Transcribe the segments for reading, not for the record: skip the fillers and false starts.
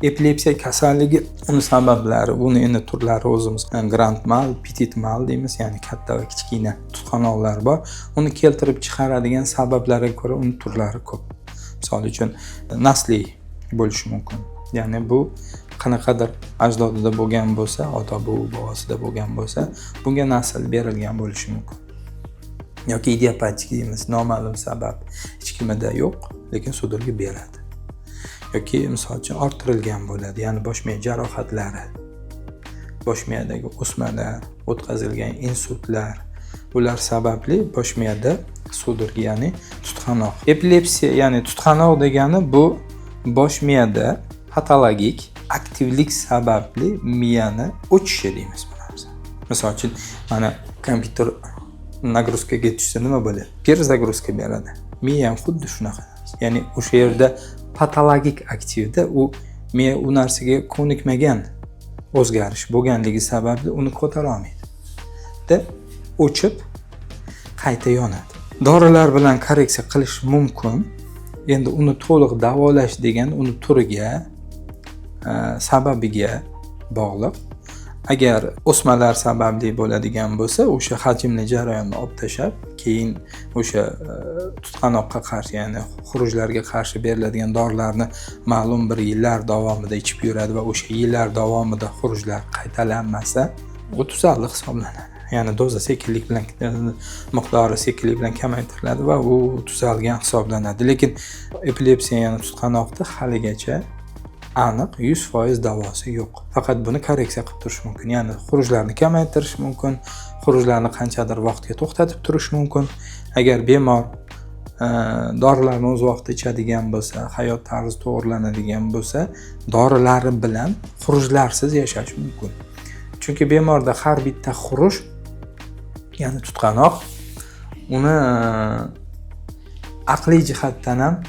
Epilepsiya kasalligi, uni sabablari, buni endi turlari o'zimiz grand mal, petit mal deymiz, ya'ni katta va kichkina tutqanoqlar bor. Uni keltirib chiqaradigan sabablarga ko'ra uni turlari ko'p. Misol uchun, nasliy bo'lishi mumkin. Ya'ni bu qanaqadir ajdodida bo'lgan bo'lsa, ota buvi bobosida bo'lgan bo'lsa, bunga nasl berilgan bo'lishi mumkin. Yoki idiopatik deymiz, noma'lum sabab hech kimida yo'q, lekin судорога beradi. Yoki misol uchun orttirilgan bo'ladi, ya'ni bosh miya jarohatlari, bosh miyadagi o'smalar, o'tkazilgan insultlar, bular sababli bosh miyada судорога, ya'ni tutqanoq. Epilepsiya, ya'ni tutqanoq degani bu bosh miyada patologik aktivlik sababli miyani o'chishi deymiz bu narsa. Misol uchun, mana kompyuter нагрузка ga tushsa nima bo'ladi? Перезагрузка beradi. Miya ham xuddi shunaqa narsa. Ya'ni o'sha yerda patologik aktivda u miya u narsaga ko'nikmagan o'zgarish bo'lganligi sababli uni ko'tara olmaydi. Da o'chib qayta yonadi. Dorilar bilan korreksiya qilish mumkin. Endi uni to'liq davolash degani uni turiga, sababiga bog'liq. Agar o'smalar sababli bo'ladigan bo'lsa, o'sha hajmli jarayonni olib tashlab, keyin o'sha tutqanoqqa qarshi, ya'ni xurujlarga qarshi beriladigan dorilarni ma'lum bir yillar davomida ichib yuradi va o'sha yillar davomida xurujlar qaytalanmasa, u tuzaldi hisoblanadi. Ya'ni doza sekinlik bilan, miqdori sekinlik bilan kamaytiriladi va u tuzalgan hisoblanadi. Lekin epilepsiya, ya'ni tutqanoqda haligacha aniq 100% davosi yo'q. Faqat buni korreksiya qilib turish mumkin. Ya'ni xurujlarni kamaytirish mumkin, xurujlarni qanchadir vaqtga to'xtatib turish mumkin. Agar bemor dorilarni o'z vaqtida ichadigan bo'lsa, hayot tarzi to'g'rilanadigan bo'lsa, dorilari bilan xurujlarsiz yashash mumkin. Chunki bemorda har bitta xuruj, ya'ni tutqanoq uni aqliy jihatdan ham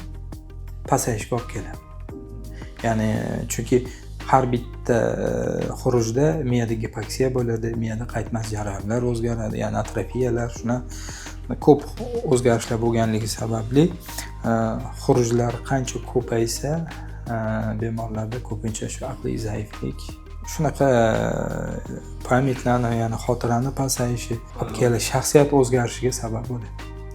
pasayishga olib keladi. Ya'ni chunki har bitta xurujda miyada gipoksiya bo'ladi, miyada qaytmas jarayonlar o'zgaradi, ya'ni atrofiyalar, shunaqa ko'p o'zgarishlar bo'lganligi sababli xurujlar qancha ko'paysa, bemorlarda ko'pincha shu aqliy zaiflik, shunaqa память larni, ya'ni xotirani pasayishi olib keladi, shaxsiyat o'zgarishiga sabab bo'ladi.